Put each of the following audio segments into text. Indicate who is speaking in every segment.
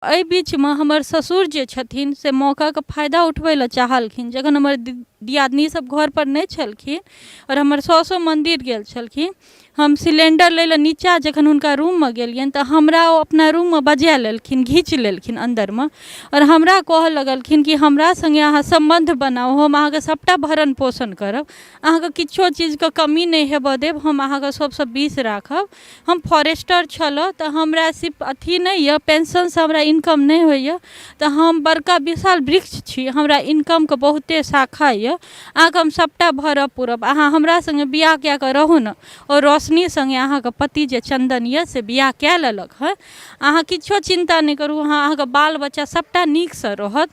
Speaker 1: एहि बीचमे हमर ससुर जे छथिन से मौकाके फायदा उठबै लए चाहलखिन। जखन हमर दियादनी सब घरपर नहि छलखिन आओर हमर साउसो मन्दिर गेल छलखिन, हम सिलेण्डर लै लए नीचाँ जखन हुनका रूममे गेलियनि तऽ हमरा ओ अपना रूममे बजा लेलखिन, घीच लेलखिन अन्दरमे आओर हमरा कहऽ लगलखिन कि हमरा सङ्गे अहाँ सम्बन्ध बनाउ, हम अहाँके सबटा भरण पोषण करब, अहाँके किछो चीजके कमी नहि हेबऽ देब, हम अहाँके सबसँ बीस राखब। हम फॉरेस्टर छलहुँ तऽ हमरा सिर्फ अथी नहि यऽ, पेंशनसँ हमरा इनकम नहि होइए, तऽ हम बड़का विशाल वृक्ष छी, हमरा इनकमके बहुते शाखा यऽ, अहाँके हम सभटा भरब पुरब, अहाँ हमरा सङ्गे बियाह कए कऽ रहू ने। आओर रोशनी सङ्गे अहाँके पति जे चन्दन यऽ से बियाह कए लेलक हँ, अहाँ किछो चिन्ता नहि करू, अहाँके बाल बच्चा सभटा नीकसँ रहत।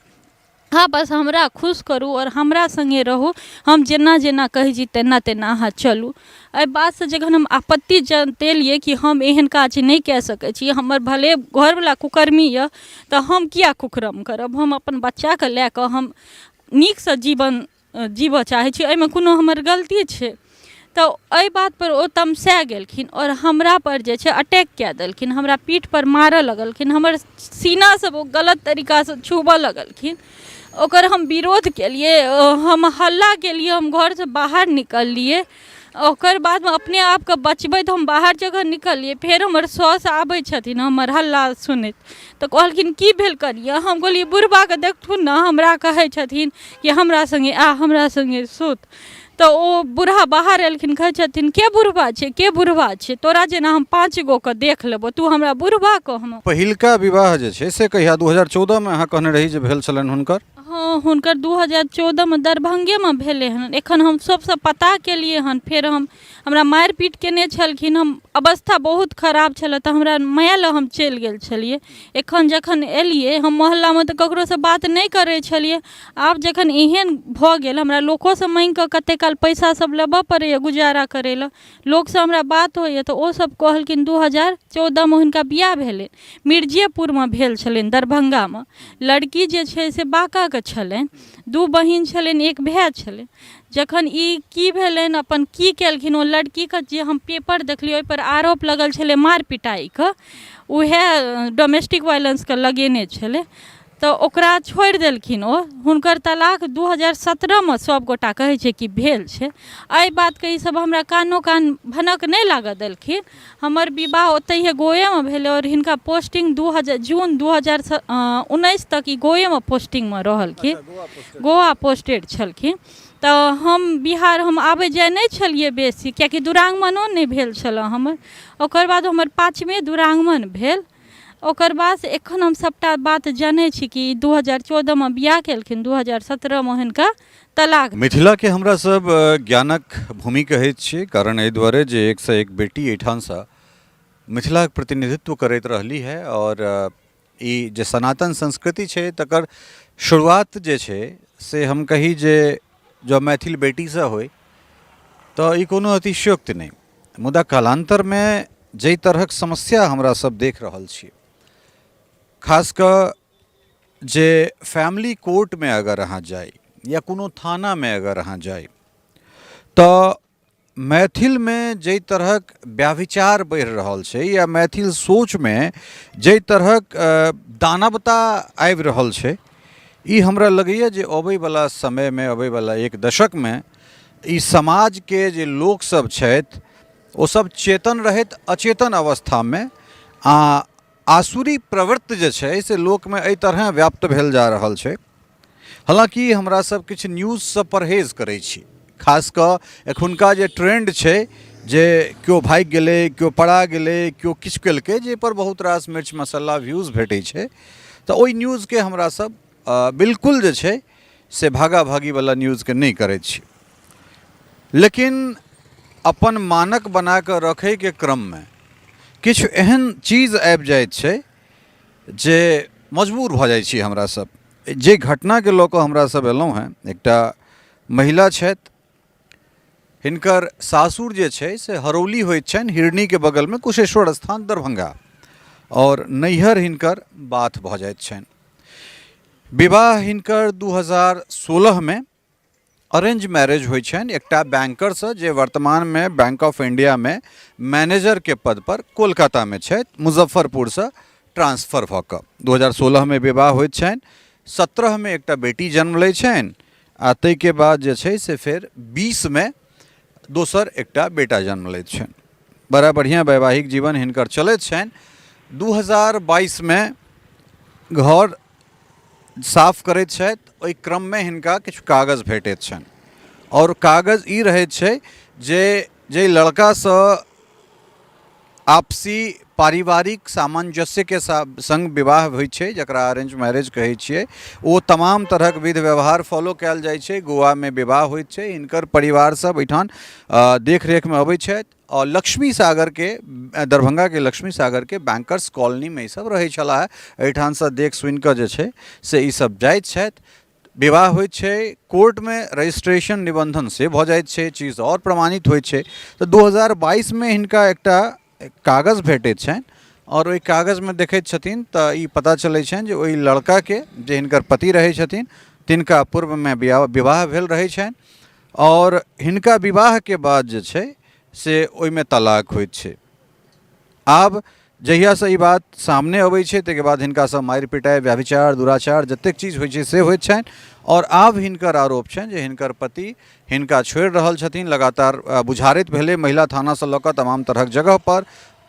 Speaker 1: अहाँ बस हमरा खुश करू आओर हमरा सङ्गे रहू, हम जेना जेना कहै छी तेना तेना अहाँ चलू। एहि बातसँ जखन हम आपत्ति जतेलियै कि हम एहन काज नहि कए सकै छी, हमर भले घरवला कुकर्मी यऽ तऽ हम किया कुकर्म करब, हम अपन बच्चाके लए कऽ हम नीकसँ जीवन जीबऽ चाहै छी, एहिमे कोनो हमर गलती छै? तऽ एहि बातपर ओ तमसा गेलखिन आओर हमरापर जे छै अटैक कए देलखिन, हमरा पीठपर मारऽ लगलखिन, हमर सीना सब ओ गलत तरीकासँ छुबऽ लगलखिन। ओकर हम विरोध केलियै, हम हल्ला केलियै, हम घरसँ बाहर निकललियै। ओकर बादमे अपने आपके बचबैत हम बाहर जखन निकललियै, फेर हमर साउस आबै छथिन हमर हल्ला सुनैत, तऽ कहलखिन की भेल कनिआँ? हम कहलियै बुढ़बाके देखथुन ने, हमरा कहै छथिन कि हमरा सङ्गे आ, हमरा सङ्गे सुत। तऽ ओ बूढ़ा बाहर एलखिन, कहै छथिन के बुढ़बा छै, के बुढ़बा छै, तोरा जेना हम 5 गो के देख लेबो, तू हमरा बुढ़बा कह।
Speaker 2: पहिलका विवाह जे छै से कहिया? 2014 मे अहाँ कहने रही जे भेल छलनि हुनकर।
Speaker 1: हँ, हुनकर 2014मे दरभंगेमे भेलै हन। एखन हम सभसँ पता केलियै हन। फेर हम हमरा मारि पीट केने छलखिन, हम अवस्था बहुत खराब छलै तऽ हमरा माय लग हम चलि गेल छलियै। एखन जखन एलियै हम मोहल्लामे तऽ ककरोसँ बात नहि करै छलियै। आब जखन एहन भऽ गेल, हमरा लोकोसँ माँगिकऽ कतेक काल पैसा सब लेबऽ पड़ैए गुजारा करै लए, लोकसँ हमरा बात होइए तऽ ओसब कहलखिन 2014मे हुनका बियाह भेलनि, मिर्जेपुरमे भेल छलनि दरभंगामे। लड़की जे छै से बाँकाके छलनि, 2 बहिन छलनि, 1 भाय छलनि। जखन ई की भेलनि, अपन की केलखिन ओ लड़कीके, जे हम पेपर देखलियै ओहिपर आरोप लगल छलै मारि पिटाइके, उएह डोमेस्टिक वायलेंसके लगेने छलै, तऽ ओकरा छोड़ि देलखिन ओ। हुनकर तलाक 2017मे सभगोटा कहै छै कि भेल छै। एहि बातके ईसभ हमरा कानो कान भनक नहि लागऽ देलखिन। हमर विवाह ओतहिए गोवेमे भेलै आओर हिनका पोस्टिंग 2000 जून 2019 तक ई गोवेमे पोस्टिंगमे रहलखिन, गोवा पोस्टेड छलखिन। तऽ हम बिहार हम आबै जाइ नहि छलियै बेसी, किएकि दुरागमनो नहि भेल छलऽ हमर। ओकर बाद हमर पाँचमे दुरागमन भेल। ओकर बाद से एखन हम सभटा बात जनै छी कि 2014मे बियाह केलखिन, 2017मे हिनका तलाक।
Speaker 2: मिथिलाके हमरा सब ज्ञानक भूमि कहैत छी, कारण एहि दुआरे जे एकसँ एक बेटी एहिठामसँ मिथिलाक प्रतिनिधित्व करैत रहली है आओर ई जे सनातन संस्कृति छै तकर शुरुआत जे छै से हम कही जे जँ मैथिल बेटीसँ होइ तऽ ई कोनो अतिशयोक्ति नहि। मुदा कालान्तरमे जाहि तरहक समस्या हमरा सब देख रहल छी, खास कऽ जे फैमिली कोर्टमे अगर अहाँ जाइ या कोनो थानामे अगर अहाँ जाइ तऽ मैथिलमे जाहि तरहक व्याभिचार बढ़ि रहल छै या मैथिल सोचमे जाहि तरहक दानवता आबि रहल छै, ई हमरा लगैए जे अबैवला समयमे, अबैवला एक दशकमे ई समाजके जे लोकसब छथि ओ सब चेतन रहैत अचेतन अवस्थामे आ आसुरी प्रवृत्ति जे छै से लोकमे एहि तरहे व्याप्त भेल जा रहल छै। हालाँकि हमरा सब किछु न्यूजसँ परहेज करै छी, खास कऽ एखुनका जे ट्रेंड छै जे केओ भागि गेलै, केओ पड़ा गेलै, केओ किछु केलकै, जाहिपर बहुत रास मिर्च मसाला व्यूज भेटै छै, तऽ ओहि न्यूजके हमरा सब बिल्कुल जे छै से भागा भागीवला न्यूजके नहि करै छी। लेकिन अपन मानक बना कऽ रखैके क्रममे किछु एहन चीज आबि जाइत छै जे मजबूर भऽ जाइ छी हमरा सब। जे घटनाके लऽ कऽ हमरा सब एलहुँ हेँ, एकटा महिला छथि, हिनकर सासुर जे छै से हरौली होइत छनि, हिरनीके बगलमे कुशेश्वर स्थान दरभंगा, आओर नैहर हिनकर बाथ भऽ जाइत छनि। विवाह हिनकर 2016मे अरेंज मैरिज होइ छनि एकटा बैंकरसँ जे वर्तमानमे बैंक ऑफ इंडियामे मैनेजरके पदपर कोलकातामे छथि, मुजफ्फरपुरसँ ट्रांसफर भऽ कऽ 2016मे विवाह होइत छनि, 17मे एकटा बेटी जन्म लै छनि आ ताहिके बाद जे छै से फेर 20मे दोसर एकटा बेटा जन्म लैत छनि। बड़ा बढ़िआँ वैवाहिक जीवन हिनकर चलैत छनि। 2022मे घर साफ करैत छथि, ओहि क्रममे हिनका किछु कागज भेटैत छनि आओर कागज ई रहैत छै जे जाहि लड़कासँ आपसी पारिवारिक सामञ्जस्यके सङ्ग विवाह होइ छै, जकरा अरेंज मैरेज कहै छियै, ओ तमाम तरहक विध व्यवहार फॉलो कयल जाइ छै। गोवामे विवाह होइत छै, हिनकर परिवार सब एहिठाम देखरेखमे अबै छथि आओर लक्ष्मी सागरके, दरभंगाके लक्ष्मी सागरके बैंकर्स कॉलोनीमे ईसब रहै छलाह। एहिठामसँ देख सुनिकऽ जे छै से ईसब जाइत छथि, विवाह होइत छै, कोर्टमे रजिस्ट्रेशन निबन्धन से भऽ जाइत छै, चीज आओर प्रमाणित होइत छै। तऽ 2022मे हिनका एकटा कागज भेटैत छनि आओर ओहि कागजमे देखैत छथिन तऽ ई पता चलै छनि जे ओहि लड़काके जे हिनकर पति रहै छथिन तिनका पूर्वमे विवाह भेल रहै छनि आओर हिनका विवाहके बाद जे छै से ओहिमे तलाक होइत छै। आब जहियासँ ई बात सामने अबै छै ताहिके बाद हिनकासँ मारि पिटाइ, व्यभिचार, दुराचार जतेक चीज होइ छै से होइत छनि आओर आब हिनकर आरोप छनि जे हिनकर पति हिनका छोड़ि रहल छथिन। लगातार बुझारैत भेलै महिला थानासँ लऽ कऽ तमाम तरहक जगहपर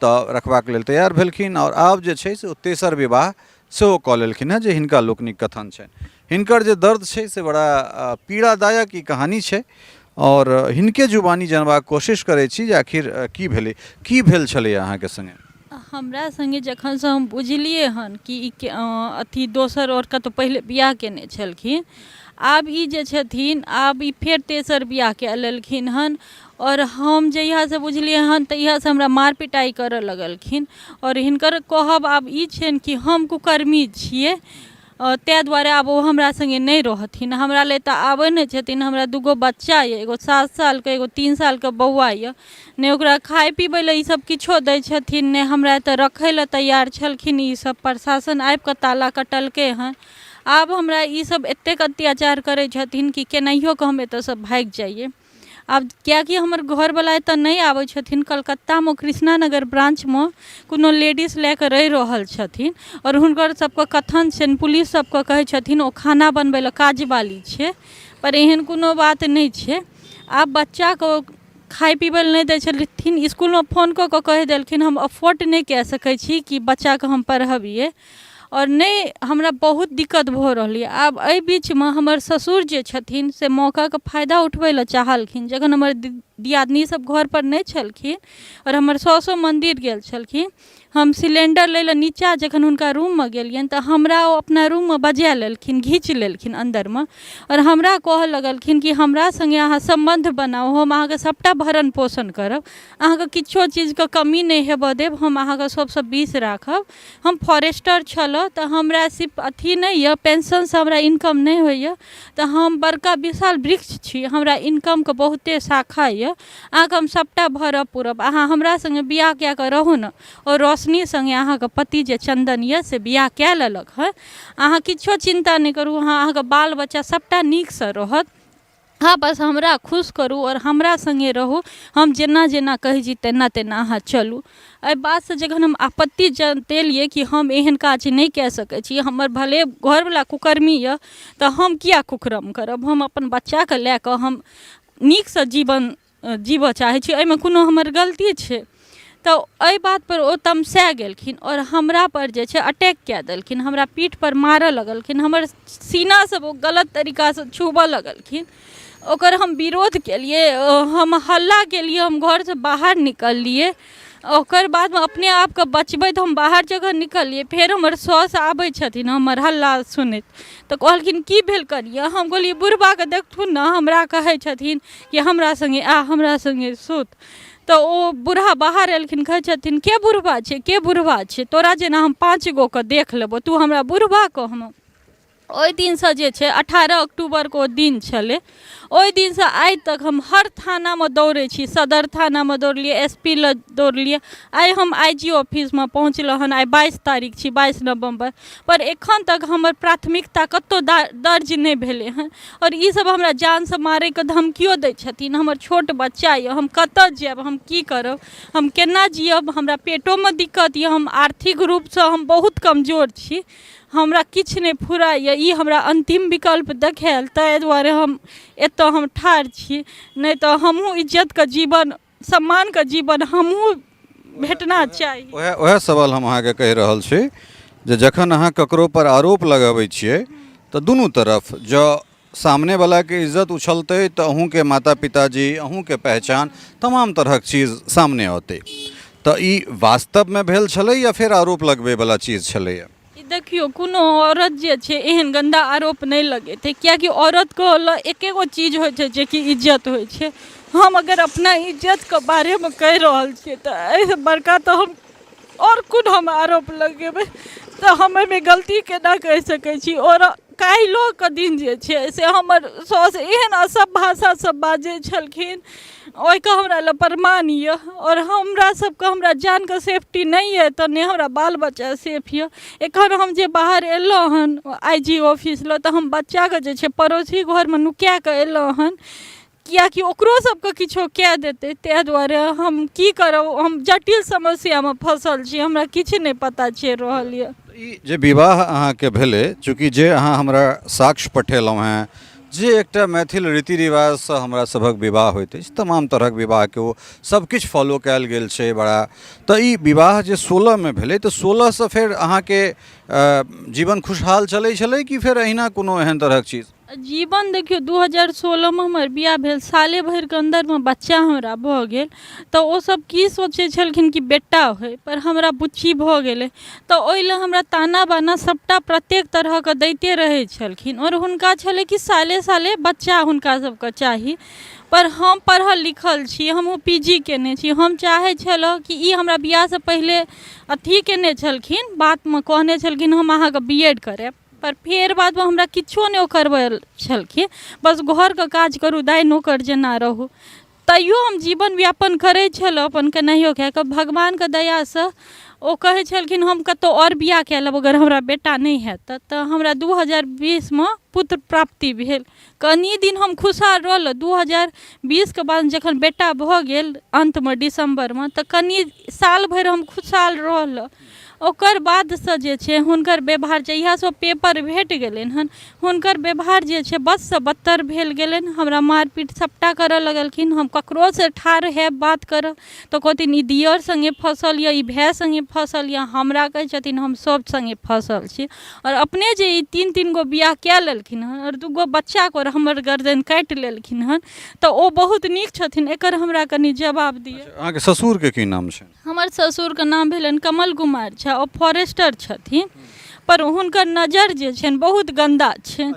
Speaker 2: तऽ रखबाक लेल तैयार भेलखिन आओर आब जे छै से ओ तेसर विवाह सेहो कऽ लेलखिन हेँ, जे हिनका लोकनिक कथन छनि। हिनकर जे दर्द छै से बड़ा पीड़ादायक ई कहानी छै आओर हिनके जुबानी जानबाक कोशिश करै छी जे आखिर की भेलै, की भेल छलै अहाँके सङ्गे?
Speaker 1: हमरा सङ्गे जखनसँ हम बुझलियै हन कि ई अथी दोसर आओर कतहु पहिले बियाह कयने छलखिन, आब ई जे छथिन आब ई फेर तेसर बियाह कए लेलखिन हन आओर हम जहियासँ बुझलियै हन तहियासँ हमरा मारि पिटाइ करऽ लगलखिन आओर हिनकर कहब आब ई छनि कि हम कुकर्मी छियै, ताहि दुआरे आब ओ हमरा सङ्गे नहि रहथिन, हमरा लए तऽ आबै नहि छथिन। हमरा दूगो बच्चा यऽ, एगो 7 सालके, एगो 3 सालके बौआ यऽ, नहि ओकरा खाइ पिबै लए ईसब किछो दै छथिन, नहि हमरा एतऽ रखै लए तैयार छलखिन। ईसब प्रशासन आबिकऽ ताला कटलकै हन। आब हमरा ईसब एतेक अत्याचार करै छथिन कि केनाहियो कऽ हम एतऽसँ भागि जइए आब, किएकि हमर घरवला एतऽ नहि आबै छथिन। कलकत्तामे कृष्णा नगर ब्रांचमे कोनो लेडीज लए कऽ रहि रहल छथिन आओर हुनकर सबके कथन छनि, पुलिस सबके कहै छथिन ओ खाना बनबै लए काजवाली छै, पर एहन कोनो बात नहि छै। आब बच्चाके खाइ पिबै लए नहि दै छथिन, इसकुलमे फोन कऽ कऽ कहि देलखिन हम अफोर्ड नहि कए सकै छी कि बच्चाके हम पढ़बियै आओर नहि, हमरा बहुत दिक्कत भऽ रहल यऽ। आब एहि बीचमे हमर ससुर जे छथिन से मौकाके फायदा उठबै लए चाहलखिन। जखन हमर दियादनी सब घरपर नहि छलखिन आओर हमर साउसो मन्दिर गेल छलखिन, हम सिलेण्डर लै लए नीचाँ जखन हुनका रूममे गेलियनि तऽ हमरा ओ अपना रूममे बजा लेलखिन, घीच लेलखिन अन्दरमे आओर हमरा कहऽ लगलखिन कि हमरा सङ्गे अहाँ सम्बन्ध बनाउ, हम अहाँके सबटा भरण पोषण करब, अहाँके किछो चीजके कमी नहि हेबऽ देब, हम अहाँके सबसँ बीस राखब। हम फॉरेस्टर छलहुँ तऽ हमरा सिर्फ अथी नहि यऽ, पेंशनसँ हमरा इनकम नहि होइए, तऽ हम बड़का विशाल वृक्ष छी, हमरा इनकमके बहुते शाखा यऽ, अहाँके हम सभटा भरब पुरब, अहाँ हमरा सङ्गे बियाह कए कऽ रहू ने। आओर रोशनी सङ्गे अहाँके पति जे चन्दन यऽ से बियाह कए लेलक हँ, अहाँ किछो चिन्ता नहि करू, अहाँके बाल बच्चा सभटा नीकसँ रहत। अहाँ बस हमरा खुश करू आओर हमरा सङ्गे रहू, हम जेना जेना कहै छी तेना तेना अहाँ चलू। एहि बातसँ जखन हम आपत्ति जतेलियै कि हम एहन काज नहि कए सकै छी, हमर भले घरवला कुकर्मी यऽ तऽ हम किया कुकर्म करब, हम अपन बच्चाके लए कऽ हम नीकसँ जीवन जीबऽ चाहै छी, एहिमे कोनो हमर गलती छै? तऽ एहि बातपर ओ तमसा गेलखिन आओर हमरापर जे छै अटैक कए देलखिन, हमरा पीठपर मारऽ लगलखिन, हमर सीना सब ओ गलत तरीकासँ छुबऽ लगलखिन। ओकर हम विरोध केलियै, हम हल्ला केलियै, हम घरसँ बाहर निकललियै। ओकर बादमे अपने आपके बचबैत हम बाहर जखन निकललियै, फेर हमर साउस आबै छथिन हमर हल्ला सुनैत तऽ कहलखिन की भेल कनिआँ? हम कहलियै बुढ़बाके देखथुन ने, हमरा कहै छथिन कि हमरा सङ्गे आ, हमरा सङ्गे सुत। तऽ ओ बूढ़ा बाहर एलखिन, कहै छथिन के बुढ़बा छै, के बुढ़बा छै, तोरा जेना हम 5 गोके देख लेबौ, तू हमरा बुढ़बा कहमे। ओहि दिनसँ जे छै 18 अक्टूबरके ओ दिन छलै, ओहि दिनसँ आइ तक हम हर थानामे दौड़ै छी। सदर थानामे दौड़लियै, एस पी लग दौड़लियै, आइ हम आई जी ऑफिसमे पहुँचलहुँ हन। आइ 22 तारीख छी, 22 नवम्बर, पर एखन तक हमर प्राथमिकता कतहु दर्ज नहि भेलै हँ। आओर ईसब हमरा जानसँ मारैके धमकियो दै छथिन। हमर छोट बच्चा यऽ, हम कतऽ जायब, हम की करब, हम केना जियब? हमरा पेटोमे दिक्कत यऽ, हम आर्थिक रूपसँ हम बहुत कमजोर छी, हमरा किछु नहि फुराइए। ई हमरा अन्तिम विकल्प देखायल, ताहि दुआरे हम एतऽ हम ठाढ़ छी, नहि तऽ हमहूँ इज्जतके जीवन, सम्मानके जीवन हमहूँ भेटना चाही।
Speaker 2: उएह उएह सवाल हम अहाँके कहि रहल छी जे जखन अहाँ ककरो पर आरोप लगबै छियै तऽ दुनू तरफ जँ सामनेवलाके इज्जत उछलतै तऽ अहूँके माता पिताजी, अहूँके पहचान, तमाम तरहक चीज सामने औतै। तऽ ई वास्तवमे भेल छलै या फेर आरोप लगबैवला चीज छलैए?
Speaker 1: ई देखियौ, कोनो औरत जे छै एहन गन्दा आरोप नहि लगेतै, किएकि औरतके लए एके गो चीज होइ छै, जेकि इज्जत होइ छै। हम अगर अपना इज्जतके बारेमे कहि रहल छियै तऽ एहिसँ बड़का तऽ हम आओर कोन हम आरोप लगेबै? तऽ हम एहिमे गलती केना कहि सकै छी? आओर काल्हिओके दिन जे छै से हमर साउस एहन असभ्य भाषा सब बाजै छलखिन, ओहिके हमरा लग प्रमाण यऽ। आओर हमरा सबके हमरा जानके सेफ्टी नहि यऽ, तऽ नहि हमरा बाल बच्चा सेफ यऽ। एखन हम जे बाहर एलहुँ हन आई जी ऑफिस लग, तऽ हम बच्चाके जे छै पड़ोसी घरमे नुकाए कऽ एलहुँ हन, किएकि ओकरो सबके किछो कए देतै। ताहि दुआरे हम की करब, हम जटिल समस्यामे फँसल छी, हमरा किछु नहि पता चलि रहल यऽ।
Speaker 2: ई जे विवाह अहाँके भेलै, चूँकि जे अहाँ हमरा साक्ष्य पठेलहुँ हेँ जे एकटा मैथिल रीति रिवाजसँ हमरा सभक विवाह होइत अछि, तमाम तरहक विवाहके ओ सब किछु फॉलो कयल गेल छै बड़ा, तऽ ई विवाह जे 16मे भेलै तऽ 16सँ फेर अहाँके जीवन खुशहाल चलै छलै कि फेर अहिना कोनो एहन तरहक चीज?
Speaker 1: जीवन देखियौ, 2016मे हमर बियाह भेल, साले भरिके अन्दरमे बच्चा हमरा भऽ गेल। तऽ ओसभ की सोचै छलखिन कि बेटा होइ, पर हमरा बुच्ची भऽ गेलै। तऽ ओहि लए हमरा ताना बाना सभटा प्रत्येक तरहके दैते रहै छलखिन। आओर हुनका छलै कि साले साले बच्चा हुनका सभके चाही। पर हम पढ़ल लिखल छी, हमहूँ पी जी कयने छी। हम चाहै छलहुँ कि ई हमरा बियाहसँ पहिले अथी कयने छलखिन, बातमे कहने छलखिन, हम अहाँके बी एड करायब। पर फेर बादमे हमरा किछो नहि ओ करबै छलखिन, बस घरके काज करू, दाइ नौकर जेना रहू। तैयो हम जीवन यापन करै छलहुँ अपन केनाहियो कए कऽ भगवानके दयासँ। ओ कहै छलखिन हम कतहु आओर बियाह कए लेब अगर हमरा बेटा नहि हैत तऽ। तऽ हमरा 2020मे पुत्र प्राप्ति भेल। कनि दिन हम खुशहाल रहलहुँ। 2020के बाद जखन बेटा भऽ गेल अन्तमे दिसम्बरमे, तऽ कनि साल भरि हम खुशहाल रहलहुँ। ओकर बादसँ जे छै हुनकर व्यवहार, जहियासँ ओ पेपर भेट गेलनि हन, हुनकर व्यवहार जे छै बदसँ बदतर भेल गेलनि। हमरा मारिपीट सभटा करऽ लगलखिन। हम ककरोसँ ठाढ़ हैब बात करऽ तऽ कहथिन ई दिअर सङ्गे फँसल यऽ, ई भाय सङ्गे फँसल यऽ। हमरा कहै छथिन हम सभ सङ्गे फँसल छी। आओर अपने जे ई तीन तीन गो बियाह कए लेलखिन हन आओर दू गो बच्चाके आओर हमर गर्दन काटि लेलखिन हन, तऽ ओ बहुत नीक छथिन? एकर हमरा कनि जवाब दिअ।
Speaker 2: अहाँके ससुरके की नाम छनि?
Speaker 1: हमर ससुरके नाम भेलनि कमल कुमार झा। ओ फॉरेस्टर छथिन, पर हुनकर नजर जे छनि बहुत गन्दा छनि।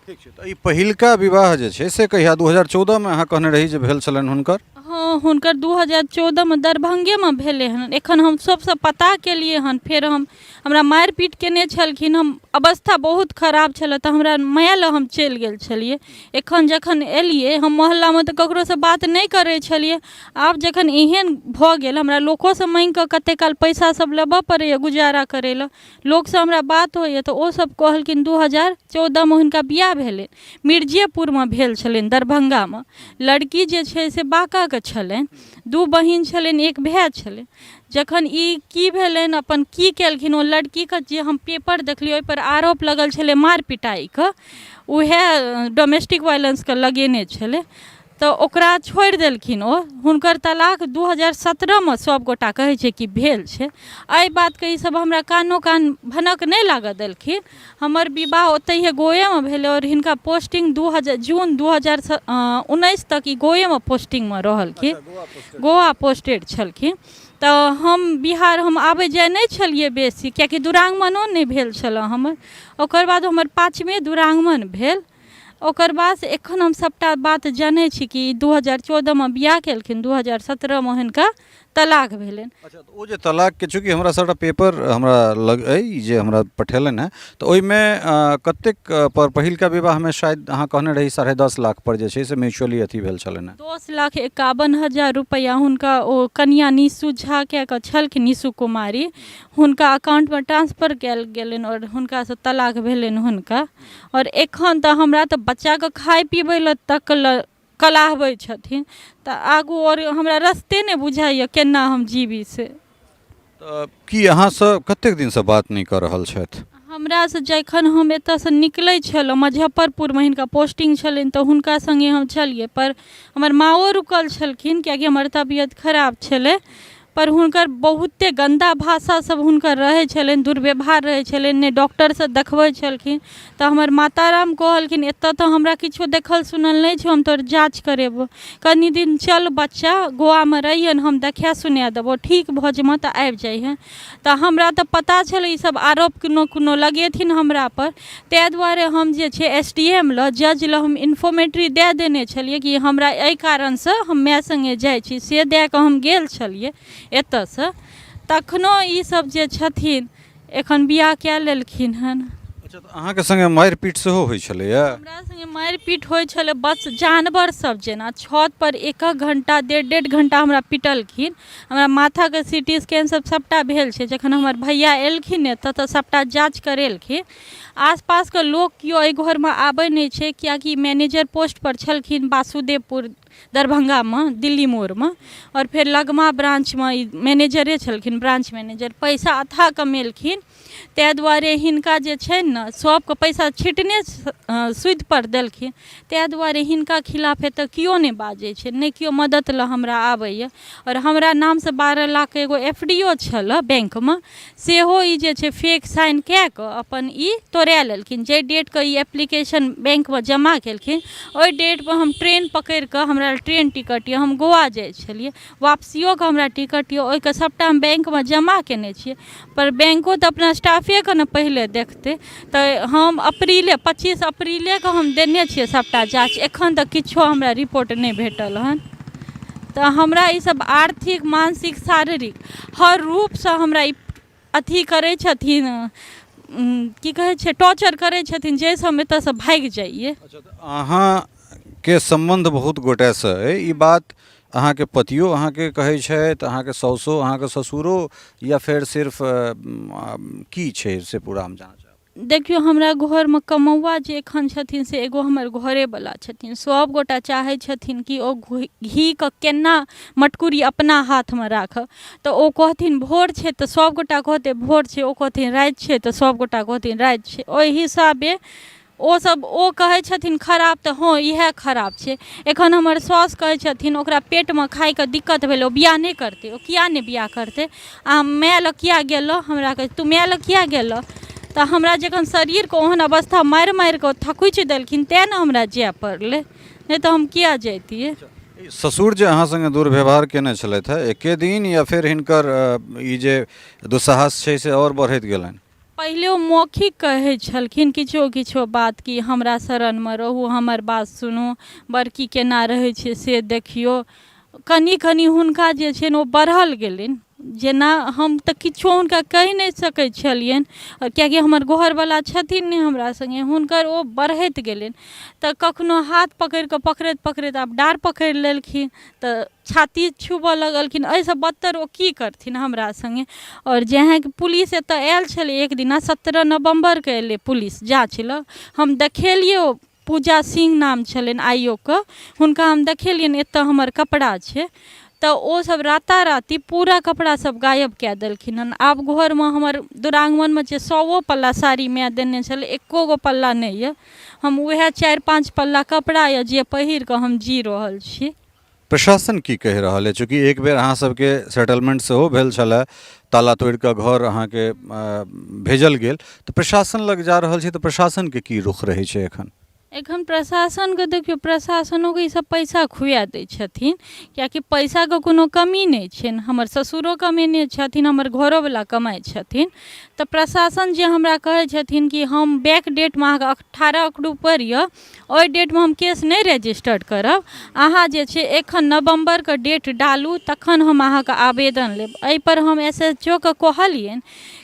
Speaker 2: ठीक छै, तऽ ई पहिलका विवाह जे छै से कहिया, 2014मे अहाँ कहने रही जे भेल छलनि हुनकर?
Speaker 1: हँ, हुनकर 2014मे दरभंगेमे भेलै हन। एखन हम सभसँ पता केलियै हन। फेर हम हमरा मारि पीट केने छलखिन, हम अवस्था बहुत खराब छलए, तऽ हमरा माय लग हम चलि गेल छलियै। एखन जखन एलियै हम मोहल्लामे तऽ ककरोसँ बात नहि करै छलियै। आब जखन एहन भऽ गेल, हमरा लोकोसँ माँगिकऽ कतेक काल पैसा सब लेबऽ पड़ैए गुजारा करै लए, लोकसँ हमरा बात होइए तऽ ओसब कहलखिन 2014मे हुनका बियाह भेलनि, मिर्जेपुरमे भेल छलनि दरभंगामे। लड़की जे छै से बाँकाके छलनि, दू बहिन छलनि, एक भाय छलनि। जखन ई की भेलनि, अपन की केलखिन, ओ लड़कीके जे हम पेपर देखलियै, ओहिपर आरोप लगल छलै मारि पिटाइके, उएह डोमेस्टिक वायलेंसके लगेने छलै, तऽ ओकरा छोड़ि देलखिन ओ। हुनकर तलाक 2017मे सभगोटा कहै छै कि भेल छै। एहि बातके ईसभ हमरा कानो कान भनक नहि लागऽ देलखिन। हमर विवाह ओतहिए गोवेमे भेलै आओर हिनका पोस्टिंग जून 2019 तक ई गोवेमे पोस्टिंगमे रहलखिन, गोवा पोस्टेड छलखिन। तऽ हम बिहार हम आबै जाइ नहि छलियै बेसी, किएकि दुरागमनो नहि भेल छलऽ हमर। ओकर बाद हमर पाँचमे दुरागमन भेल। ओकर बाद एखन हम सभटा बात जनै छी कि 2014मे बियाह केलखिन, 2017मे हिनका तलाक भेलनि।
Speaker 2: अच्छा, तऽ ओ जे तलाकके, चूँकि हमरा सभटा पेपर हमरा लग अइ जे हमरा पठेलनि हेँ, तऽ ओहिमे कतेक पर पहिलका विवाहमे शायद अहाँ कहने रही 10.5 लाख पर जे छै से म्यूचुअली अथी भेल छलनि हेँ।
Speaker 1: 10,51,000 रुपैआ हुनका ओ कनिआँ निशु झा कए कऽ छलखिन, निशु कुमारी, हुनका अकाउंटमे ट्रांसफर कयल गेलनि आओर हुनकासँ तलाक भेलनि हुनका। आओर एखन तऽ हमरा तऽ बच्चाके खाइ पिबै लए तक लए कलाहबै छथिन, तऽ आगू आओर हमरा रस्ते नहि बुझाइए केना हम जीबी से।
Speaker 2: तऽ की अहाँसँ कतेक दिनसँ बात नहि कऽ रहल छथि?
Speaker 1: हमरासँ जखन हम एतऽसँ निकलै छलहुँ, मुजफ्फरपुरमे हिनका पोस्टिंग छलनि तऽ हुनका सङ्गे हम छलियै, पर हमर माँओ रुकल छलखिन किएकि हमर तबियत खराब छलै, पर हुनकर बहुते गन्दा भाषा सब हुनकर रहै छलनि, दुर्व्यवहार रहै छलनि, नहि डॉक्टरसँ देखबै छलखिन। तऽ हमर माता राम कहलखिन एतऽ तऽ हमरा किछो देखल सुनल नहि छौ, हम तोहर जाँच करेबौ, कनि दिन चल बच्चा गोवामे रहिहन, हम देखा सुना देबौ, ठीक भऽ जेबऽ तऽ आबि जइहेँ। तऽ हमरा तऽ पता छलै ई सब आरोप कोनो कोनो लगेथिन हमरापर, ताहि दुआरे हम जे छै एस डी एम लग जज लग हम इन्फोमेट्री दए देने छलियै कि हमरा एहि कारणसँ हम माय सङ्गे जाइ छी, से दए कऽ हम गेल छलियै एतऽसँ। तखनो ई सब जे छथिन एखन बियाह कए लेलखिन हन।
Speaker 2: अच्छा, तऽ अहाँके सङ्गे मारि पीट सेहो होइ छलैए?
Speaker 1: हमरा सङ्गे मारि पीट होइ छलै, बस जानवर सब जेना छत पर एक एक घंटा डेढ़ डेढ़ घंटा हमरा पिटलखिन। हमरा माथाके सी टी स्कैन सब सबटा भेल छै। जखन हमर भैया एलखिन एतऽ तऽ सबटा जाँच करेलखिन। आसपासके लोक केओ एहि घरमे आबै नहि छै, किएकि मैनेजर पोस्टपर छलखिन वासुदेवपुर दरभंगामे दिल्ली मोड़मे, आओर फेर लगमा ब्रांचमे ई मैनेजरे छलखिन, ब्रांच मैनेजर, पैसा अथाह कमेलखिन। ताहि दुआरे हिनका जे छनि ने सभके पैसा छिटने सूदिपर देलखिन, ताहि दुआरे हिनका खिलाफ एतऽ केओ नहि बाजै छै, नहि केओ मदति लए हमरा आबैए। आओर हमरा नामसँ 12 लाखके एगो एफ डी ओ छलऽ बैंकमे, सेहो ई जे छै फेक साइन कए कऽ अपन ई तोड़ा लेलखिन। जाहि डेटके ई एप्लीकेशन बैंकमे जमा केलखिन ओहि डेटपर हम ट्रेन पकड़ि कऽ, हमरा ट्रेन टिकट यऽ, हम गोवा जाइ छलियै, वापसियोके हमरा टिकट यऽ, ओहिके सभटा हम बैंकमे जमा कयने छियै, पर बैंको तऽ अपना स्टाफेके ने पहिले देखतै। तऽ हम अप्रीले 25 अप्रीलेके हम देने छियै सभटा जाँच, एखन तक किछो हमरा रिपोर्ट नहि भेटल हन। तऽ हमरा ईसभ आर्थिक मानसिक शारीरिक हर रूपसँ हमरा ई अथी करै छथिन, की कहै छै, टॉर्चर करै छथिन, जाहिसँ हम एतऽसँ भागि जइयै।
Speaker 2: अच्छा, तऽ अहाँके सम्बन्ध बहुत गोटेसँ अइ, ई बात अहाँके पतियो अहाँके कहै छथि, अहाँके साउसो, अहाँके ससुरो, या फेर सिर्फ की छै से पूरा हम जानऽ चाहब।
Speaker 1: देखियौ, हमरा घरमे कमौआ जे एखन छथिन से एगो हमर घरेवला छथिन। सभगोटा चाहै छथिन कि ओ घीके केना मटकुरी अपना हाथमे राखब। तऽ ओ कहथिन भोर छै तऽ सभगोटा कहतै भोर छै, ओ कहथिन राति छै तऽ सभगोटा कहथिन राति छै। ओहि हिसाबे ओसभ ओ कहै छथिन खराब तऽ हँ इएह खराब छै। एखन हमर साउस कहै छथिन ओकरा पेटमे खाइके दिक्कत भेलै, ओ बियाह नहि करतै। ओ किया नहि बियाह करतै? आ माय लग किया गेलऽ? हमरा कहै तू माय लग किया गेलऽ? तऽ हमरा जखन शरीरके ओहन अवस्था मारि मारि कऽ थकुचि देलखिन तेँ ने हमरा जाय पड़लै, नहि तऽ हम किया जैतियै?
Speaker 2: ससुर जे अहाँ सङ्गे दुर्व्यवहार केने छलथि हेँ एके दिन या फेर हिनकर ई जे दुस्साहस छै से आओर बढ़ैत गेलनि?
Speaker 1: पहिले ओ मौखिक कहै छलखिन किछो किछो बात कि हमरा शरणमे रहू, हमर बात सुनू, बड़की केना रहै छै से देखियौ। कनि कनि हुनका जे छनि ओ बढ़ल गेलनि, जेना हम तऽ किछो हुनका कहि नहि सकै छलियनि किएकि हमर घरवला छथिन नहि हमरा सङ्गे। हुनकर ओ बढ़ैत गेलनि तऽ कखनो हाथ पकड़ि कऽ पकड़ैत पकड़ैत आब डाँर पकड़ि लेलखिन तऽ छाती छुबऽ लगलखिन। एहिसँ बदतर ओ की करथिन हमरा सङ्गे? आओर जहाँ कि पुलिस एतऽ आयल छलै एक दिना, 17 नवम्बरके एलै पुलिस जाँच लए। हम देखेलियै, ओ पूजा सिंह नाम छलनि आइ ओ के, हुनका हम देखेलियनि एतऽ हमर कपड़ा छै, तऽ ओसभ राताराति पूरा कपड़ा सब गायब कए देलखिन हन। आब घरमे हमर दुरागमनमे जे सओ पल्ला साड़ी माय देने छलै एको गो पल्ला नहि यऽ। हम उएह 4-5 पल्ला कपड़ा यऽ जे पहिर कऽ हम जी रहल छी।
Speaker 2: प्रशासन की कहि रहल अछि? चूँकि एक बेर अहाँ सबके सेटलमेंट सेहो भेल छलए, ताला तोड़ि कऽ घर अहाँके भेजल गेल, तऽ प्रशासन लग जा रहल छी तऽ प्रशासनके की रुख रहै छै एखन?
Speaker 1: एखन प्रशासनके देखियौ, प्रशासनोके ईसभ पैसा खुआ दै छथिन, किएकि पैसाके कोनो कमी नहि छनि। हमर ससुरो कमेने छथिन, हमर घरोवला कमाइ छथिन। तऽ प्रशासन जे हमरा कहै छथिन कि हम बैक डेटमे अहाँके 18 अक्टूबर यऽ, ओहि डेटमे हम केस नहि रजिस्टर्ड करब, अहाँ जे छै एखन नवम्बरके डेट डालू, तखन हम अहाँके आवेदन लेब। एहिपर हम एस एच ओ के कहलियनि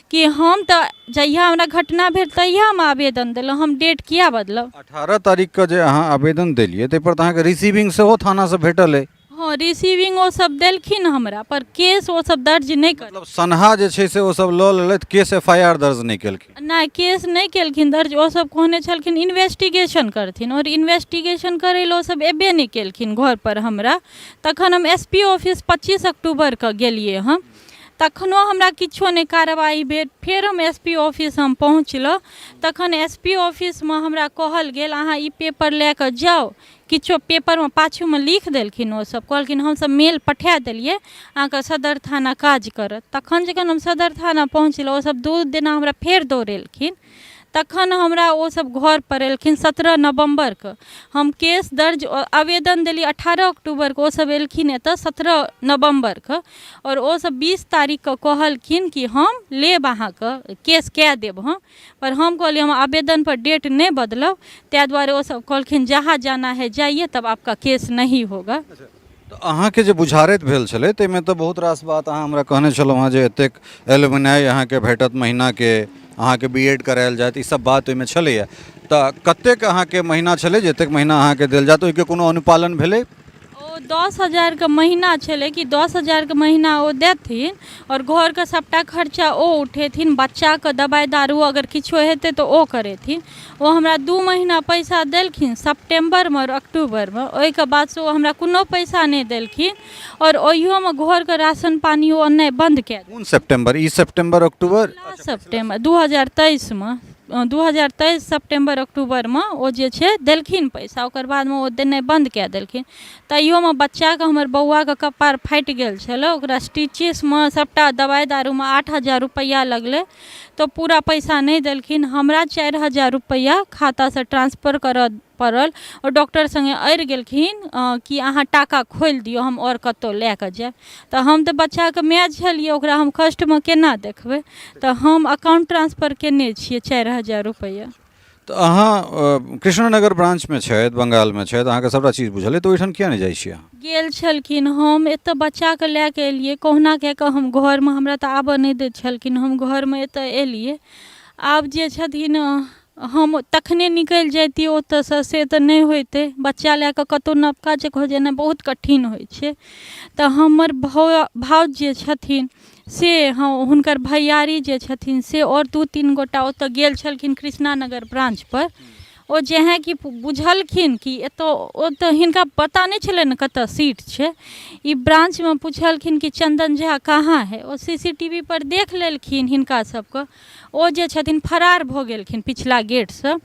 Speaker 1: कि हम तऽ जहिया हमरा घटना भेल तहिया हम आवेदन देलहुँ, हम डेट किया बदलब?
Speaker 2: 18 तारीखके जे अहाँ आवेदन देलियै, ताहिपर तऽ अहाँके रिसीविंग सेहो थानासँ भेटल अइ।
Speaker 1: हँ, रिसीविंग ओ सब देलखिन हमरा, पर केस ओ सब दर्ज नहि कर।
Speaker 2: मतलब सनहा जे छै से ओ सब लऽ लेलथि, केस एफ I R दर्ज नहि केलखिन?
Speaker 1: नहि, केस नहि केलखिन दर्ज। ओ सब कहने छलखिन इन्वेस्टिगेशन करथिन, आओर इन्वेस्टिगेशन करै लए ओ सब एबे नहि केलखिन घर पर हमरा। तखन हम एस पी ऑफिस 25 अक्टूबरके गेलियै हम, तखनो हमरा किछो नहि कार्रवाइ भेल। फेर हम एस पी ऑफिस हम पहुँचलहुँ, तखन एस पी ऑफिसमे हमरा कहल गेल, अहाँ ई पेपर लए कऽ जाउ। किछो पेपरमे पाछूमे लिख देलखिन ओसभ, कहलखिन हमसभ मेल पठा देलियै अहाँके, सदर थाना काज करत। तखन जखन हम सदर थाना पहुँचलहुँ, ओसभ 2 दिना हमरा फेर दौड़ेलखिन, तखन हमरा ओसभ घरपर एलखिन 17 नवम्बरके। हम केस दर्ज आवेदन देलियै 18 अक्टूबरके, ओसभ एलखिन एतऽ 17 नवम्बरके, आओर ओसभ 20 तारीखके कहलखिन कि हम लेब अहाँके केस कए देब हम। पर हम कहलियै हम आवेदनपर डेट नहि बदलब। ताहि दुआरे ओसभ कहलखिन जहाँ जाना है जाइए, तब आपका केस नहीं होगा।
Speaker 2: तऽ अहाँके जे बुझारैत भेल छलै, ताहिमे तऽ बहुत रास बात अहाँ हमरा कहने छलहुँ हेँ जे एतेक एलुमिनाइ अहाँके भेटत महीनाके, अहाँके बी एड करायल जायत, ई सब बात ओहिमे छलैए। तऽ कतेक अहाँके महीना छलै जे एतेक महीना अहाँके देल जायत? ओहिके कोनो अनुपालन भेलै?
Speaker 1: ओ 10,000के महीना छलै कि 10,000के महीना ओ देथिन, आओर घरके सभटा खर्चा ओ उठेथिन, बच्चाके दबाइ दारू अगर किछो हेतै तऽ ओ करेथिन। ओ हमरा 2 महीना पैसा देलखिन, सेप्टेम्बरमे आओर अक्टूबरमे। ओहिके बादसँ ओ हमरा कोनो पैसा नहि देलखिन, आओर ओहियोमे घरके राशन पानी ओ अननाइ बन्द कए
Speaker 2: कोन सेप्टेम्बर? ई सेप्टेम्बर अक्टूबर?
Speaker 1: पिछला सेप्टेम्बर 2023मे, 2023 सेप्टेम्बर अक्टूबरमे ओ जे छै देलखिन पैसा। ओकर बादमे ओ देनाइ बन्द कए देलखिन। तैयोमे बच्चाके, हमर बौआके कपार फाटि गेल छलै, ओकरा स्टिचेसमे सभटा दवाइ दारूमे 8000 रुपैआ लगलै, तऽ पूरा पैसा नहि देलखिन। हमरा 4000 रुपैआ खातासँ ट्रांसफर करऽ पड़ल। ओ डॉक्टर सङ्गे अड़ि गेलखिन कि अहाँ टाका खोलि दियौ, हम आओर कतहु लए कऽ जायब। तऽ हम तऽ बच्चाके माय छलियै, ओकरा हम कष्टमे केना देखबै? तऽ हम अकाउंट ट्रांसफर केने छियै 4000 रुपैआ।
Speaker 2: तऽ अहाँ कृष्णनगर ब्रांचमे छथि, बंगालमे छथि, अहाँके सभटा चीज बुझल अइ, तऽ ओहिठाम किया नहि जाइ छियै अहाँ?
Speaker 1: गेल छलखिन। हम एतऽ बच्चाके लए कऽ एलियै कहुना कए कऽ। हम घरमे हमरा तऽ आबऽ नहि दै छलखिन। हम घरमे एतऽ एलियै। आब जे छथिन, हम तखने निकलि जैतियै ओतऽसँ, से तऽ नहि होइतै। बच्चा लए कऽ कतहु नवका जगह जेनाइ बहुत कठिन होइ छै। तऽ हमर भाउज जे छथिन से, हँ, हुनकर भैयारी जे छथिन से आओर 2-3 गोटा ओतऽ गेल छलखिन कृष्णा नगर ब्रांचपर। ओ जेहए कि बुझलखिन कि एतऽ ओतऽ हिनका पता नहि छलनि कतऽ सीट छै। ई ब्रांचमे पुछलखिन कि चन्दन झा कहाँ है? ओ सी सी टी वी पर देख लेलखिन हिनका सबके। ओ जे छथिन फरार भऽ गेलखिन पिछला गेटसँ,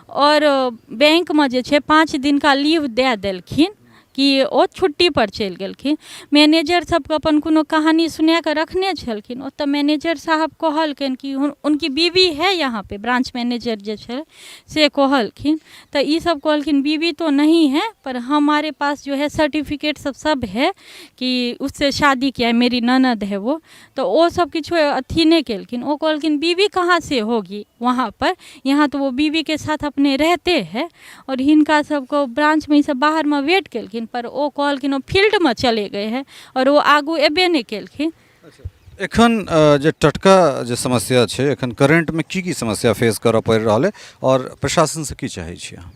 Speaker 1: आओर बैंकमे जे छै 5 दिनका लीव दए देलखिन कि ओ छुट्टीपर चलि गेलखिन। मैनेजर सबके अपन कोनो कहानी सुनाकऽ रखने छलखिन। ओतऽ मैनेजर साहब कहलखिन कि उनकी बीवी है यहाँ पे। ब्रांच मैनेजर जे छै से कहलखिन, तऽ ई सब कहलखिन बीवी तो नहीं है, पर हमारे पास जो है सर्टिफिकेट सब सब है कि उससे शादी किया है, मेरी ननद है वो। तऽ ओ सब किछो अथी नहि केलखिन। ओ कहलखिन बीवी कहाँ से होगी वहाँ पर, यहाँ तो वो बीवी के साथ अपने रहते हैं। आओर हिनका सबके ब्रांचमे ई सब बाहरमे वेट केलखिन, पर ओ कहलखिन ओ फील्डमे चले गए हैं, आओर ओ आगू एबे नहि केलखिन।
Speaker 2: एखन जे टटका जे समस्या छै, एखन करेंटमे की की समस्या फेस करऽ पड़ि रहल अइ, आओर प्रशासनसँ की चाहै छी अहाँ?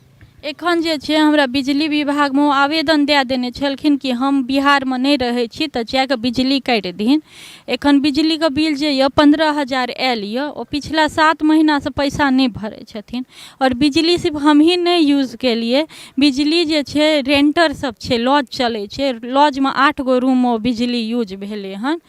Speaker 1: एखन जे छै हमरा बिजली विभागमे ओ आवेदन दए देने छलखिन कि हम बिहारमे नहि रहै छी, तऽ जाकऽ बिजली काटि दहीन। एखन बिजलीके बिल जे यऽ 15,000 आयल यऽ। ओ पिछला 7 महीनासँ पैसा नहि भरै छथिन। आओर बिजली सिर्फ हमही नहि यूज केलियै, बिजली जे छै रेंटर सब छै, लॉज चलै छै, लॉजमे 8 गो रूममे ओ बिजली यूज भेलै हन।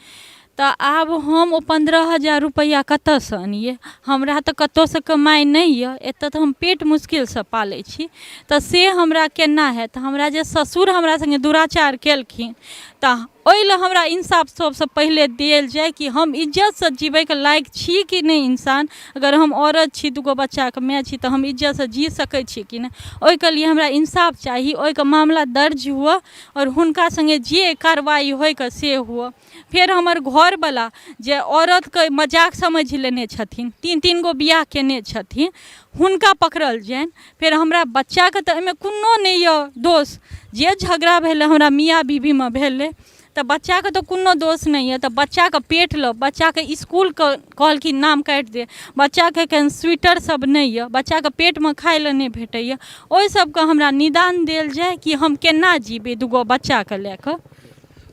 Speaker 1: तऽ आब हम ओ 15,000 रुपैआ कतऽसँ अनियै? हमरा तऽ कतहुसँ कमाइ नहि यऽ। एतऽ तऽ हम पेट मुश्किलसँ पालै छी, तऽ से हमरा केना हैत? हमरा जे ससुर हमरा सङ्गे दुराचार केलखिन तऽ ओहि लए हमरा इंसाफ सबसँ पहिले देल जाय कि हम इज्जतसँ जीबैके लायक छी कि नहि इंसान। अगर हम औरत छी, दूगो बच्चाके माय छी, तऽ हम इज्जतसँ जी सकै छी कि नहि, ओहिके लिए हमरा इंसाफ चाही। ओहिके मामला दर्ज हुअ आओर हुनका सङ्गे जे कार्रवाइ होइके से हुअ। फेर हमर घरवला जे औरतके मजाक समझि लेने छथिन, 3-3 गो बियाह केने छथिन, हुनका पकड़ल जानि। फेर हमरा बच्चाके तऽ एहिमे कोनो नहि यऽ दोष। जे झगड़ा भेलै हमरा मियाँ बीबीमे भेलै, तऽ बच्चाके तऽ कोनो दोष नहि यऽ। तऽ बच्चाके पेट लऽ बच्चाके इसकुलके कहलखिन नाम काटि दे। बच्चाके एखन स्वेटर सब नहि यऽ, बच्चाके पेटमे खाइ लए नहि भेटैए। ओहि सबके हमरा निदान देल जाय कि हम केना जीबै दूगो बच्चाके लए कऽ।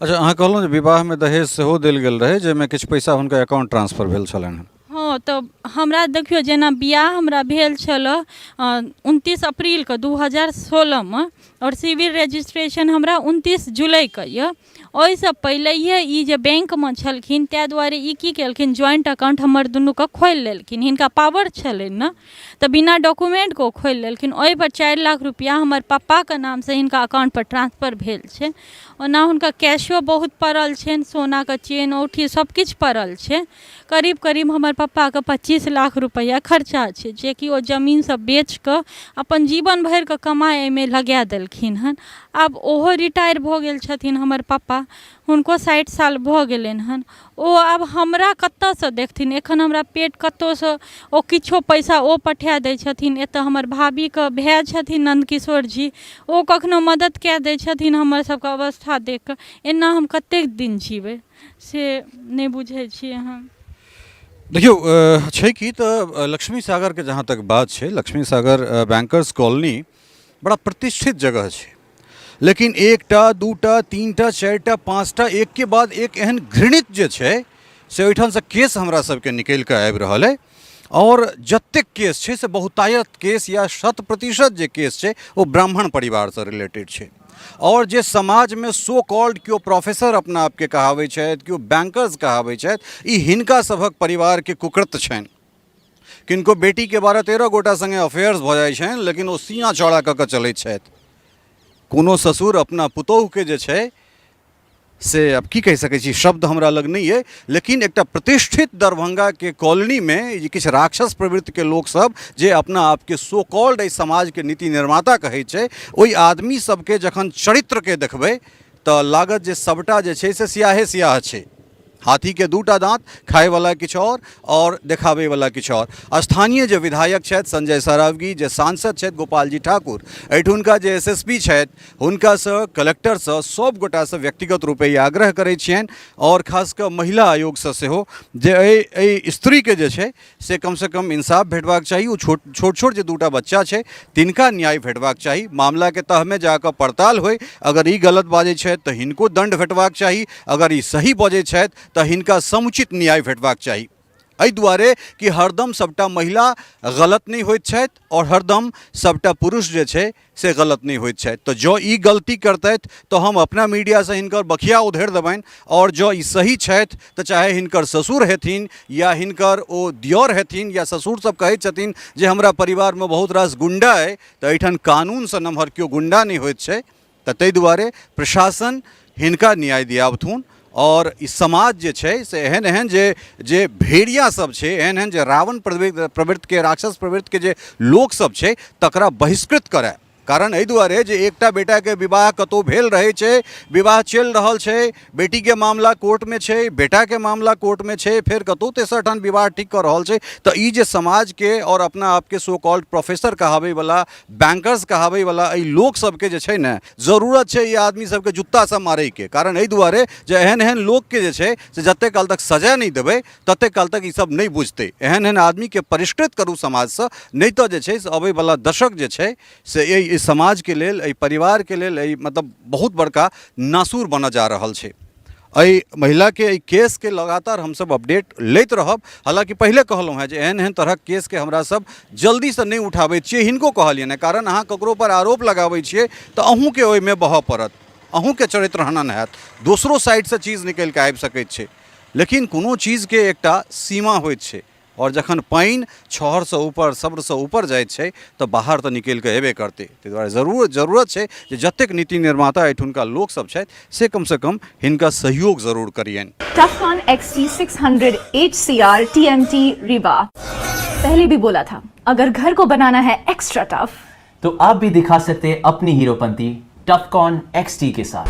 Speaker 2: अच्छा, अहाँ कहलहुँ जे विवाहमे दहेज सेहो देल गेल रहै, जाहिमे किछु पैसा हुनका अकाउंट ट्रांसफर भेल छलनि हेँ।
Speaker 1: हँ, तऽ हमरा देखियौ, जेना बियाह हमरा भेल छलऽ 29 अप्रीलके 2016मे आओर सिविल रजिस्ट्रेशन हमरा 29 जुलाइके यऽ। ओहिसँ पहिलैए ई जे बैंकमे छलखिन, ताहि दुआरे ई की केलखिन, ज्वाइंट अकाउंट हमर दुनूके खोलि लेलखिन। हिनका पावर छलनि ने, तऽ बिना डॉक्यूमेंटके ओ खोलि लेलखिन। ओहिपर 4 लाख रुपैआ हमर पप्पाके नामसँ हिनका अकाउंटपर ट्रांसफर भेल छै। ओना हुनका कैशो बहुत पड़ल छनि, सोनाके चेन, औँठी सभ किछु पड़ल छै। करीब करीब हमर पप्पाके 25 लाख रुपैआ खर्चा छै, जेकि ओ जमीन सब बेच कऽ अपन जीवन भरिके कमाइ एहिमे लगा देलखिन हन। आब ओहो रिटायर भऽ गेल छथिन हमर पप्पा, हुनको 60 साल भऽ गेलनि हन। ओ आब हमरा कतऽसँ देखथिन? एखन हमरा पेट कतहुसँ ओ किछो पैसा ओ पठा दै छथिन। एतऽ हमर भाभीके भाय छथिन नन्दकिशोर जी, ओ कखनो मदति कए दै छथिन हमर सबके अवस्था देख कऽ। एना हम कतेक दिन जीबै से नहि बुझै छियै हम।
Speaker 2: देखियौ, छै की तऽ लक्ष्मी सागरके जहाँ तक बात छै, लक्ष्मी सागर बैंकर्स कॉलोनी बड़ा प्रतिष्ठित जगह छै, लेकिन एकटा दूटा तीनटा चारिटा पाँचटा एकके बाद एक एहन घृणित जे छै से ओहिठामसँ केस हमरा सबके निकलि कऽ आबि रहल अइ। आओर जतेक केस छै से बहुतायत केस या 100% जे केस छै ओ ब्राह्मण परिवारसँ रिलेटेड छै। आओर जे समाजमे सो कॉल्ड केओ प्रोफेसर अपना आपके कहाबै छथि, केओ बैंकर्स कहाबै छथि, ई हिनका सभक परिवारके कुकृत्य छनि। किनको बेटीके 12-13 गोटा सङ्गे अफेयर्स भऽ जाइ छनि, लेकिन ओ सीना चौड़ा कऽ कऽ चलै छथि। कोनो ससुर अपना पुतोहुके जे छै से आब की कहि सकै छी, शब्द हमरा लग नहि अइ, लेकिन एकटा प्रतिष्ठित दरभंगाके कॉलोनीमे जे किछु राक्षस प्रवृत्तिके लोकसभ जे अपना आपके सो कॉल्ड एहि समाजके नीति निर्माता कहै छै, ओहि आदमी सबके जखन चरित्रके देखबै तऽ लागत जे सबटा जे छै से सियाहे सियाह छै। हाथीके दूटा दाँत, खायवला किछु आओर देखाबैवला किछु आओर। स्थानीय जे विधायक छथि संजय सरावगी, जे सांसद छथि गोपालजी ठाकुर, एहिठुनका जे एस एस पी छथि हुनकासँ, कलेक्टरसँ, सब गोटासँ व्यक्तिगत रूपे ई आग्रह करै छियनि आओर खास कऽ महिला आयोगसँ सेहो जे एहि स्त्रीके जे छै से कमसँ कम इंसाफ भेटबाक चाही। ओ छोट छोट छोट जे दूटा बच्चा छै तिनका न्याय भेटबाक चाही। मामलाके तहमे जाकऽ पड़ताल होइ। अगर ई गलत बाजै छथि तऽ हिनको दण्ड भेटबाक चाही, अगर ई सही बजै छथि तऽ हिनका समुचित न्याय भेटबाक चाही। एहि दुआरे कि हरदम सबटा महिला गलत नहि होइत छथि आओर हरदम सबटा पुरुष जे छै से गलत नहि होइत छथि। तऽ जँ ई गलती करतथि तऽ हम अपना मीडियासँ हिनकर बखिया उधेड़ देबनि, आओर जँ ई सही छथि तऽ चाहे हिनकर ससुर हेथिन या हिनकर ओ दियोर हेथिन या ससुर सब कहै छथिन जे हमरा परिवारमे बहुत रास गुण्डा अइ, तऽ एहिठाम कानूनसँ नमहर केओ गुण्डा नहि होइत छै। तऽ ताहि दुआरे प्रशासन हिनका न्याय दियाबथुन। आओर ई समाज जे छै से एहन एहन जे जे भेड़िया सब छै, एहन एहन जे रावण प्रवृत्तिके, राक्षस प्रवृत्तिके जे लोकसब छै तकरा बहिष्कृत करय। कारण एहि दुआरे जे एकटा बेटाके विवाह कतहु भेल रहै छै, विवाह चलि रहल छै, बेटीके मामला कोर्टमे छै, बेटाके मामला कोर्टमे छै, फेर कतहु तेसर ठाम विवाह ठीक कऽ रहल छै, तऽ ई जे समाजके आओर अपना आपके सो कॉल्ड प्रोफेसर कहाबैवला, बैंकर्स कहाबैवला एहि लोक सबके जे छै ने जरूरत छै ई आदमी सबके जुत्तासँ मारैके। कारण एहि दुआरे जे एहन एहन लोकके जे छै से जतेक काल तक सजा नहि देबै ततेक काल तक ई सब नहि बुझतै। एहन एहन आदमीके परिष्कृत करू समाजसँ, नहि तऽ जे छै से अबैवला दशक जे छै से एहि समाजके लेल, एहि परिवारके लेल एहि मतलब बहुत बड़का नासूर बनऽ जा रहल छै। एहि महिलाके एहि केसके लगातार हमसब अपडेट लैत रहब। हालाँकि पहिले कहलहुँ हेँ जे एहन एहन तरहक केसके हमरा सब जल्दीसँ नहि उठाबै छियै, हिनको कहलियनि हेँ, कारण अहाँ ककरो पर आरोप लगाबै छियै तऽ अहूँके ओहिमे बहऽ पड़त, अहूँके चरित्र हनन हैत, दोसरो साइडसँ चीज निकलि कऽ आबि सकैत छै। लेकिन कोनो चीजके एकटा सीमा होइत छै। आओर जखन पानि छहरसँ ऊपर सब्रसँ ऊपर जाइत छै तऽ बाहर तऽ निकलि कऽ एबे करतै। ताहि दुआरे जरूरत छै जे जतेक नीति निर्माता एहिठुनका लोकसभ छथि से कमसँ कम हिनका सहयोग जरूर करियनि।
Speaker 3: Tufcon XT600 HCR TMT Rewa। पहले भी बोला था, अगर घर को बनाना है एक्स्ट्रा टफ
Speaker 4: तो आप भी दिखा सकते हैं अपनी हीरोपंती टफकॉन XT के साथ।